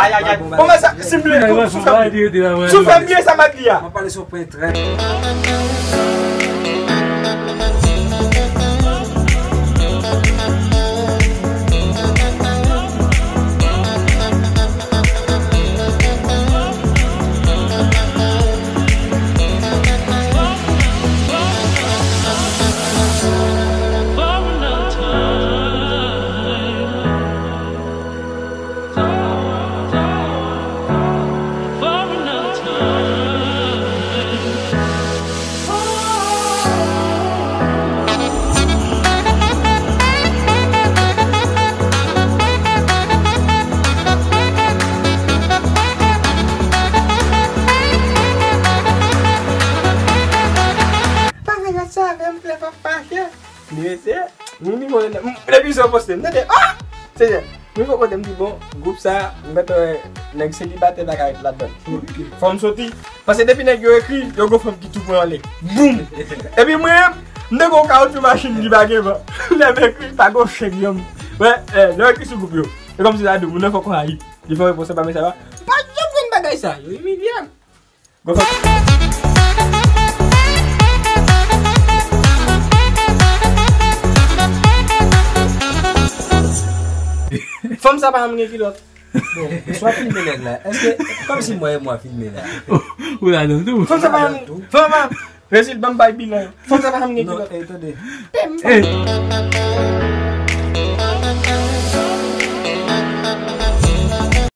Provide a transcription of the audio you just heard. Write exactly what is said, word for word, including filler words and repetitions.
Ay, ay, ay. Bon, men sa, si m bliye, sou fè m bliye. Sou fè m bliye sa m ap di a. Mwen pale sou pwen trè. Pa fè gad sa avè m, lè pa fache. Li rete, m nivo, m, depi se poste, m tande, ah! Senyè, m rive kote m di, bon, gwoup sa, m mèt wè nèg selibatè pa ka ret ladan. Fò m soti. Paske depi nèg yo ekri, yo gon fanm ki tou pran anlè. Boum! Epi mwen, m te gon kawotchou machin ki pa gen van. Lè m ekri, pa gon chen ki janm. Wè, eh, lè yo ekri sou gwoup yo. E kòmsi sa di, moun nan fòk ou rayi. Li fè repons anba mesaj la. M pa janm konn bagay sa, yo imilye m. Gwo fòk. Fanm sa pa janm gen kilòt. Bon, swa filme nèg la. Èske, kòmsi mwen e mwen filme la? Ou ladan tou? Fanm sa pa janm, fanm pa, Resil, ban m bay bilan. Fanm sa pa janm gen kilòt. Non, eh, tande. Pem. Eh.